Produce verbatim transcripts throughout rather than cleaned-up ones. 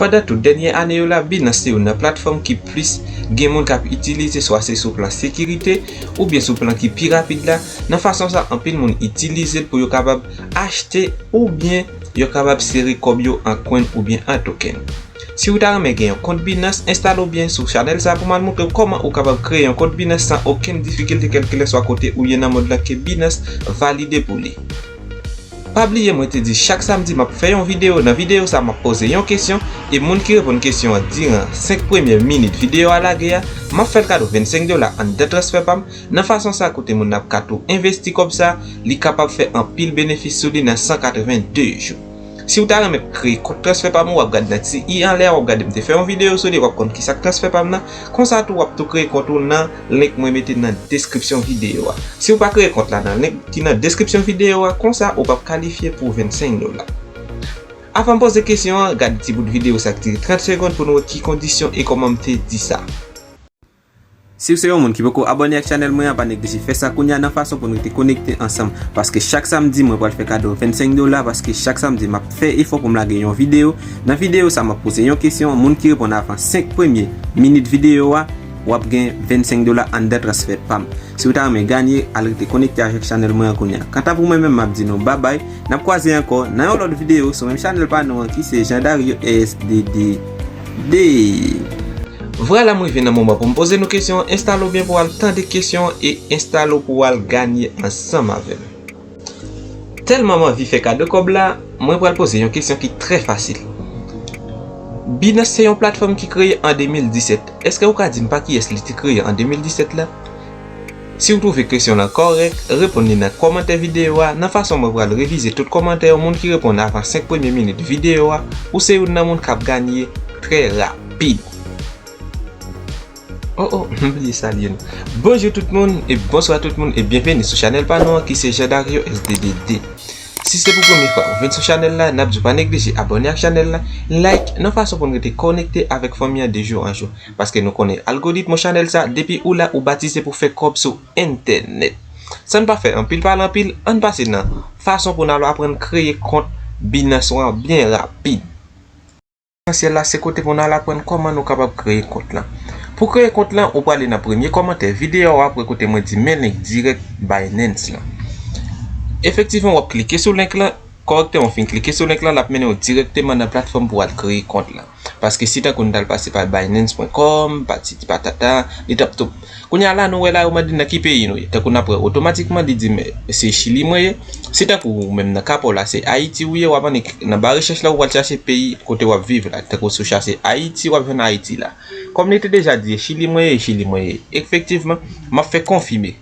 Pandan tout dènye ane yo la, Binance se youn nan platfòm ki plis gen moun k ap itilize, swa se sou plan sekirite oubyen sou plan ki pi rapid la. Nan fason sa, anpil moun itilize l pou yo kapab achte oubyen yo kapab sere kòb yo an coin oubyen an token. Si w ta renmen gen yon kont Binance, enstale w byen sou chanèl sa pou m al montre w kòman ou kapab kreye yon kont Binance san okenn difikilte kèlkeswa kote ou ye nan mond lan ke Binance valide pou li. Pa bliye mwen te di chak samdi m ap fè yon videyo, nan videyo sa m ap poze yon kesyon, e moun ki reponn kesyon an diran senk premye minit videyo a lage a, m ap fè l kado vennsenk dola anndan transfè pa m, nan fason sa kote moun nan ap ka tou envesti kòb sa, li kapab fè anpil benefis sou li nan san katreven de jou. Si w ta renmen kreye kont transfè pa m, w ap gade nan ti i anlè a, w ap gade m te fè yon videyo sou li, w ap konn kisa k transfè pa m nan. Konsa tou, w ap tou kreye kont ou nan link mwen mete nan deskripsyon videyo a. Si w pa kreye kont la nan link ki nan deskripsyon videyo a, konsa ou p ap kalifye pou vennsenk dola. Avan m poze kesyon an, gade ti bout videyo sa ki dire trant segonn pou n wè ki kondisyon e kòman m te di sa. Si w se yon moun ki poko abòne ak chanèl mwen an, pa neglije fè sa kounye a nan fason pou n rete konekte ansanm, paske chak samdi mwen pral fè kado vennsenk dola, paske chak samdi m ap fè efò pou m lage yon videyo. Nan videyo sa, m ap poze yon kesyon, moun ki reponn avan senk premye minit videyo a, w ap gen vennsenk dola anndan transfè pa m. Si w ta renmen ganye, al rete konekte avèk chanèl mwen an kounye a. Kanta pou mwen menm, m ap di nou babay, n ap kwaze ankò nan yon lòt videyo sou menm chanèl pa nou an ki se Jean Dario S D D D. Vwala m rive nan moman pou m poze nou kesyon an, enstale w byen pou w al tande kesyon an e enstale w pou w al ganye ansanm avè m. Tèlman m anvi fè kado kòb la, mwen pral poze yon kesyon ki trè fasil. Binance se yon platfòm ki kreye an de mil disèt. Èske ou ka di m pa kiyès li te kreye an de mil disèt la? Si w twouve kesyon lan kòrèk, reponn li nan kòmantè videyo a. Nan fason mwen pral revize tout kòmantè yo, moun ki reponn avan senk premye minit videyo a, ou se youn nan moun k ap ganye trè rapid. Oh oh, m bliye salye nou. Bonjou tout moun e bonswa tout moun e byenveni sou chanèl pa nou an ki se Jean Dario S D D D. Si se pou premye fwa ou vin sou chanèl la, n ap di w pa neglije abòne ak chanèl la, like, nan fason pou n rete konekte avèk fanmi an de jou an jou. Paske nou konnen algoritm chanèl sa, depi ou la, ou batize pou fè kòb sou entènèt. San n pa fè anpil pale anpil, ann pase nan fason pou n al aprann kreye kont Binance ou an byen rapid. Esansyèl la, se kote pou n al aprann kòman nou kapab kreye kont lan. Pou kreye kont lan, ou prale nan premye kòmantè videyo a, apre kote mwen di men link dirèk Binance lan. Efektivman, w ap klike sou link lan, kòrèkteman w fin klike sou link lan, l ap mennen w dirèkteman nan platfòm pou w al kreye kont lan. Paske si tankou n t al pase pa Binance pwen kòm, patiti patata, li t ap tou. Kounye a la, nou wè la, yo mande n nan ki peyi nou ye. Tankou n ap wè, otomatikman, li di m se Chili mwen ye. Si tankou ou menm nan ka pa w la, se Ayiti ou ye, w ap annik nan ba rechèch la, ou pral chache peyi kote w ap viv la. Tankou si w chache Ayiti, w ap jwenn Ayiti la. Kòm li te deja di e Chili mwen ye, e Chili mwen ye. Efektivman, m ap fè konfime.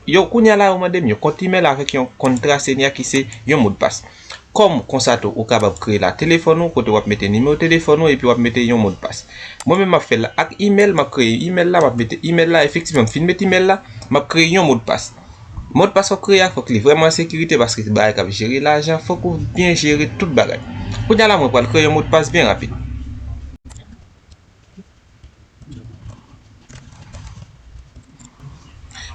Yo, kounye a la, yo mande m yon kont imèl avèk yon kontra senya ki se yon modpas. Kòm konsa tou, ou kapab kreye l ak telefòn ou, kote w ap mete nimewo telefòn ou epi w ap mete yon modpas. Mwen menm, m ap fè l ak imèl, m ap kreye imèl la, m ap mete imèl la, efektivman, m fin mete imèl la, m ap kreye yon modpas. Modpas w ap kreye a, fòk li vrèman an sekirite paske se bagay k ap jere lajan, fòk ou byen jere tout bagay. Kounye a la, mwen pral kreye yon modpas byen rapid.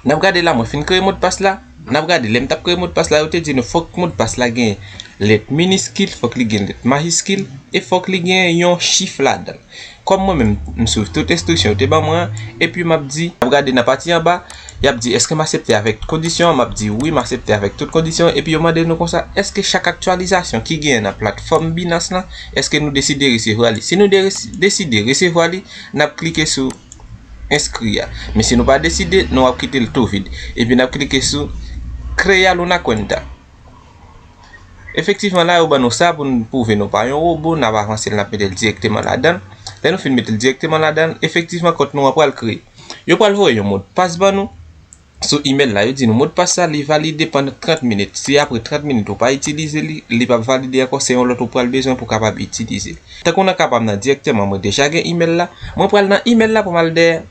N ap gade la, mwen fin kreye modpas la. N ap gade, lè m t ap kreye modpas la, yo te di nou fòk modpas la gen lèt miniskil, fòk li gen lèt majiskil, e fòk li gen yon chif ladan l. Kòm mwen menm, m swiv tout enstriksyon yo te ban mwen an, epi m ap di, n ap gade nan pati anba, y ap di, èske m aksepte avèk tout kondisyon an? M ap di, wi, m aksepte avèk tout kondisyon, epi yo mande nou konsa, èske chak aktyalizasyon ki genyen nan platfòm Binance lan, èske nou deside resevwa li? Si nou de-, deside resevwa li, n ap klike sou enskri a. Men si nou pa deside, nou ap kite l tou vid. Epi n ap klike sou crear una cuenta. Efektivman, la yo ban nou sa pou n pwouve nou pa yon wobo, n ap avanse l, n ap mete l dirèkteman ladan l. Lè nou fin mete l dirèkteman ladan l, efektivman, kont nou an pral kreye. Yo pral voye yon modpas ban nou sou imèl la. Yo di nou modpas sa, li valide pandan trant minit. Si apre trant minit ou pa itilize li, li p ap valide ankò, se yon lòt ou pral bezwen pou w kapab itilize. Tankou nan ka pa m nan dirèkteman, mwen deja gen imèl la. Mwen pral nan imèl la pou m al dèyè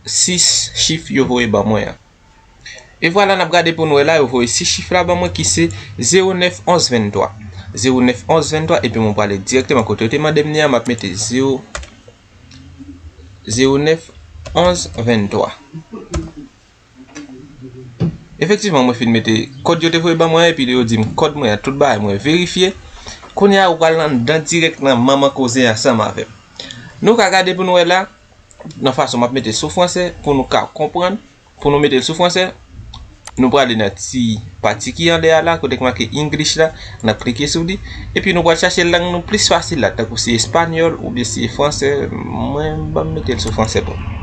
sis chif yo voye ban mwen an. E vwala, n ap gade pou n wè la, yo voye sis chif la ban mwen ki se zewo nèf onz venntwa. Zewo nèf onz venntwa, epi mwen prale dirèkteman kote yo te mande m li a, m ap mete zewo, zewo nèf onz venntwa. Efektivman, mwen fin mete kòd yo te voye ban mwen an, epi yo di m kòd mwen an, tout bagay mwen verifye. Kounye a ou pral anndan dirèk nan manman koze ansanm avè m. Nou ka gade pou nou wè la, nan fason m ap mete l sou franse, pou nou ka konprann, pou nou mete l sou franse, nou prale nan ti pati ki anlè a la, kote k make English la, n ap klike sou li, epi nou pral chache lang nou plis fasil la, tankou se espanyòl oubyen se franse, mwen ban m mete l sou franse pou.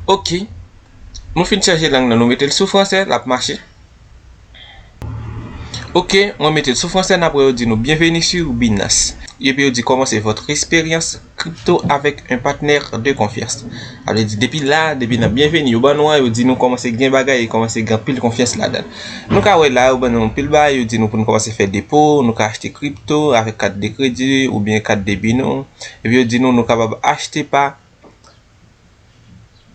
Ok, nou fin chanje lang nan, nou mete l sou franse, l ap mache. Ok, mwen mete l sou franse, n apre yo di nou bienvenue sur Binance. Epi yo di commencez votre expérience crypto avec un partenaire de confiance. Sa vle di depi la, depi nan bienvenue yo ban nou an, yo di nou kòmanse gen bagay, e kòmanse gen anpil konfyans ladan l. Nou ka wè la, yo ban nou anpil bagay, yo di nou pou nou kòmanse fè depo, nou ka achte kripto avèk kat de kredi oubyen kat debi nou. Epi yo di nou, nou kapab achte pa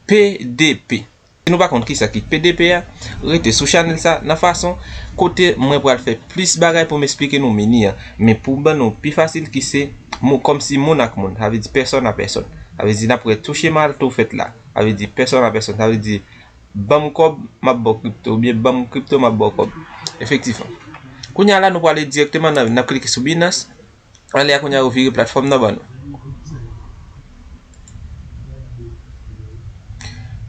P D P. Si nou pa konn kisa ki P D P a, rete sou chanèl sa nan fason kote mwen pral fè plis bagay pou m esplike nou mini an. Men pou ban nou pi fasil ki se mo, kòmsi moun ak moun, sa vle di pèsòn a pèsòn. Sa vle di n ap wè tou chema l tou fèt la. Sa vle di pèsòn a pèsòn, sa vle di ban m kòb, m ap ba w kripto, oubyen ban m kripto, m ap ba w kòb. Efektivman. Kounye a la, nou prale dirèkteman nan, n ap klike sou Binance. Anlè a kounye a yo vire platfòm nan ban nou.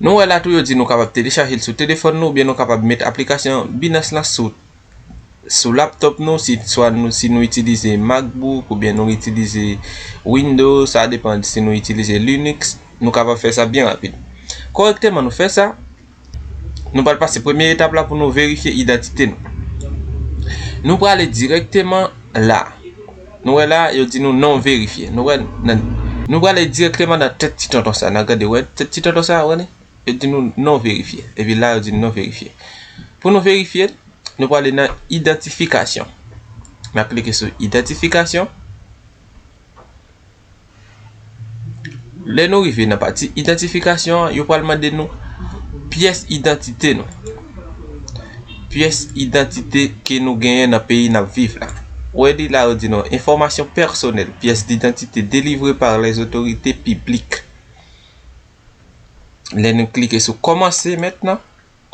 Nou wè la tou yo di nou kapab telechaje l sou telefòn nou oubyen nou kapab met aplikasyon Binance lan sou, sou laptop nou, si swa nou, si nou itilize MacBook oubyen nou itilize Windows, sa depann si nou itilize Linux, nou kapab fè sa byen rapid. Kòrèkteman nou fè sa, nou pral pase premye etap la pou nou verifye idantite nou. Nou prale dirèkteman la. Nou wè la, yo di nou non verifye. Nou wè, nan, nou prale dirèkteman nan tèt ti tonton sa. N a gade, wè, tèt ti tonton sa, wè li? Yo di nou non verifye. Epi la, yo di nou non verifye. Pou nou verifye, nou prale nan idantifikasyon. N a klike sou idantifikasyon. Lè nou rive nan pati idantifikasyon an, yo pral mande nou pyès idantite nou. Pyès idantite ke nou genyen nan peyi n ap viv la. Ou wè li la, yo di nou, information personnelle, pièce d'identité délivrée par les autorités publiques. Lè nou klike sou kòmanse mentnan,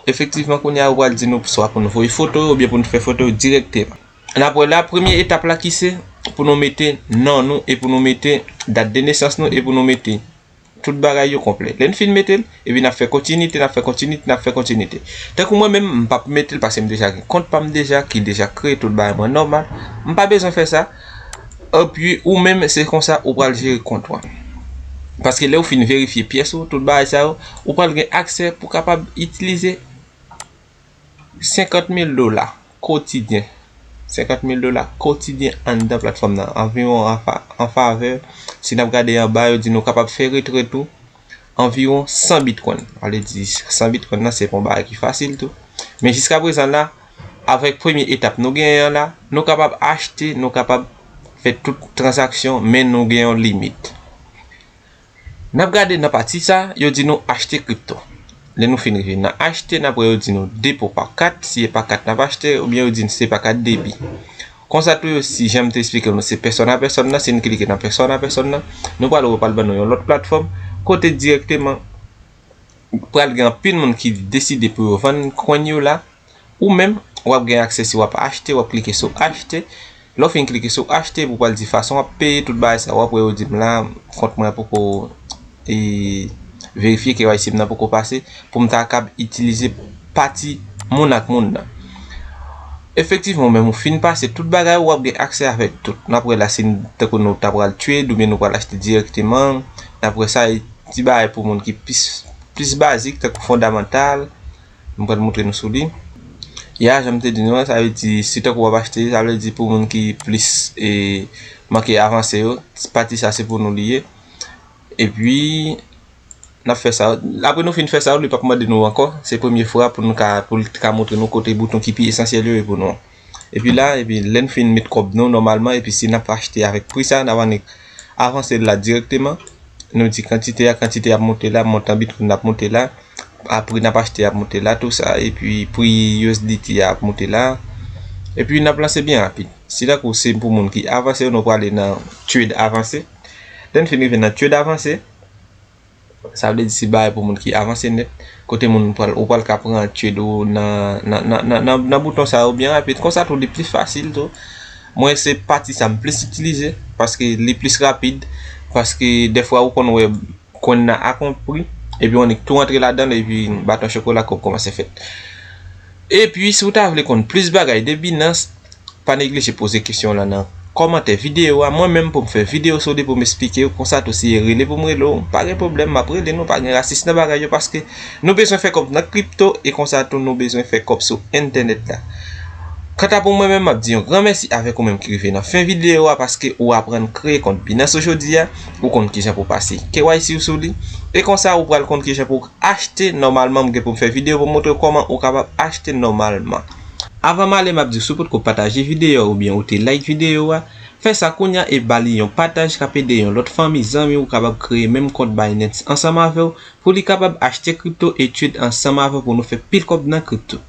efektivman, kounye a, yo pral di nou swa pou nou voye foto yo oubyen pou nou fè foto yo dirèkteman. N ap wè la, premye etap la ki se pou nou mete non nou e pou nou mete dat de nesans nou e pou nou mete tout bagay yo konplè. Lè n fin mete l, epi n ap fè kontinite, n ap fè kontinite, n ap fè kontinite. Tankou mwen menm, m p ap mete l paske m deja gen kont pa m deja, ki deja kreye tout bagay mwen nòmal. M pa bezwen fè sa. Epi ou menm, se konsa ou pral jere kont ou an. Paske lè ou fin verifye pyès ou, tout bagay sa yo, ou pral gen aksè pou kapab itilize senkant mil dola kotidyen. Senkant mil dola kotidyen anndan platfòm nan. Anviwon an fa-, an favè, si n ap gade anba, yo di nou kapab fè retrèt ou anviwon san bitcoin. Sa vle di san bitcoin nan, se pa yon bagay ki fasil tou. Men jiskaprezan la, avèk premye etap nou genyen an la, nou kapab achte, nou kapab fè tout tranzaksyon, men nou gen yon limit. N ap gade nan pati sa, yo di nou achte kripto. Lè nou fin rive nan achte, n ap wè yo di nou depo pa kat, si e pa kat n ap achte, oubyen yo di n se pa kat debi. Konsa tou yo, si jan m te esplike nou, se pèsòn a pèsòn nan, si n klike nan pèsòn a pèsòn nan, nou pral wè yo pral ban nou yon lòt platfòm, kote dirèkteman pral gen anpil moun ki deside pou yo vann coin yo la. Ou menm, w ap gen aksè si w ap achte, w ap klike sou achte. Lè w fin klike sou achte, pou w pral di fason w ap peye tout bagay sa, w ap wè yo di m la, kont mwen poko, e, verifye, K Y C m nan poko pase, pou m ta kab itilize pati moun ak moun nan. Efektivman, ou menm ou fin pase tout bagay, w ap gen aksè avèk tout. N ap wè la, si n, tankou nou ta pral trade, oubyen nou pral achte dirèkteman, n ap wè sa, e ti bagay pou moun ki plis, plis bazik, tankou fondamantal, m pral montre nou sou li. Ya, jan m te di nou an, sa vle di, si tankou w ap achte, sa vle di pou moun ki plis, e, manke avanse yo, pati sa se pou nou li ye. Epi, n ap fè sa. Apre nou fin fè sa, li p ap mande nou ankò. Se premye fwa pou nou ka, pou l ka montre nou kote bouton ki pi esansyèl yo ye pou nou an. Epi la, epi lè n fin met kòb nou nòmalman, epi si n ap achte avèk pri sa, n ap annik avanse l la dirèkteman. Nou di kantite a, kantite a ap monte la, montan bitcoin ap monte la, a pri n ap achte ap monte la, tou sa, epi pri U S D T a ap monte la. Epi n ap lanse byen rapid. Si tankou se pou moun ki avanse, nou prale nan trade avanse. Lè n fin rive nan trade avanse, sa vle di se bagay pou moun ki avanse nèt. Kote moun pral, ou pral ka pran trade ou nan, nan, nan, nan, nan, nan bouton sa yo byen rapid. Konsa tou li pli fasil tou. Mwen se pati sa m plis itilize, paske li plis rapid, paske dèfwa ou konn wè kwenn nan a konpri, epi w annik tou rantre ladan l, epi baton chokola kòb kòmanse fèt. Epi si w ta vle konn plis bagay de Binance, pa neglije poze kesyon w lan nan kòmantè videyo a. Mwen menm pou m fè videyo sou li pou m esplike w, konsa tou si e rele pou m rele w, pa gen pwoblèm, m ap rele nou, pa gen rasis nan bagay yo, paske nou bezwen fè kòb nan kripto, e konsa tou nou bezwen fè kòb sou entènèt la. Kanta pou mwen menm, m ap di yon gran mèsi avèk ou menm ki rive nan fen videyo a, paske ou aprann kreye kont Binance jodi a, ou konn kijan pou pase K Y C ou sou li, e konsa ou pral konn kijan pou achte nòmalman. M gen pou m fè videyo pou montre w kòman ou kapab achte nòmalman. Avan m ale, m ap di w si w potko pataje videyo a oubyen ou te like videyo a, fè sa kounye a e ba li yon pataj k ap ede yon lòt fanmi, zanmi ou kapab kreye menm kont Binance ansanm avè w, pou li kapab achte kripto e trade ansanm avè w pou nou fè pil kòb nan kripto.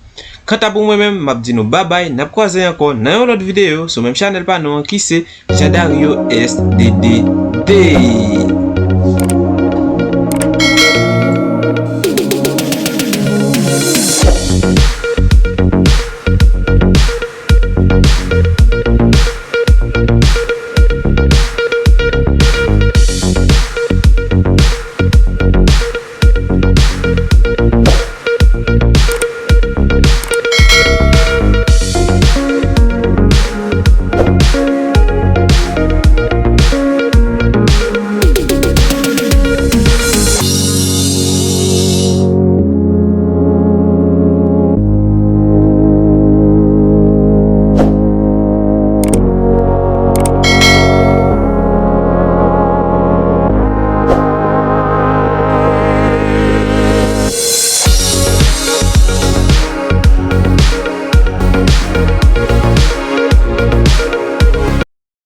Kanta pou mwen menm, m ap di nou babay, n ap kwaze ankò nan yon lòt videyo sou menm chanèl pa nou an ki se Jean Dario S D D D.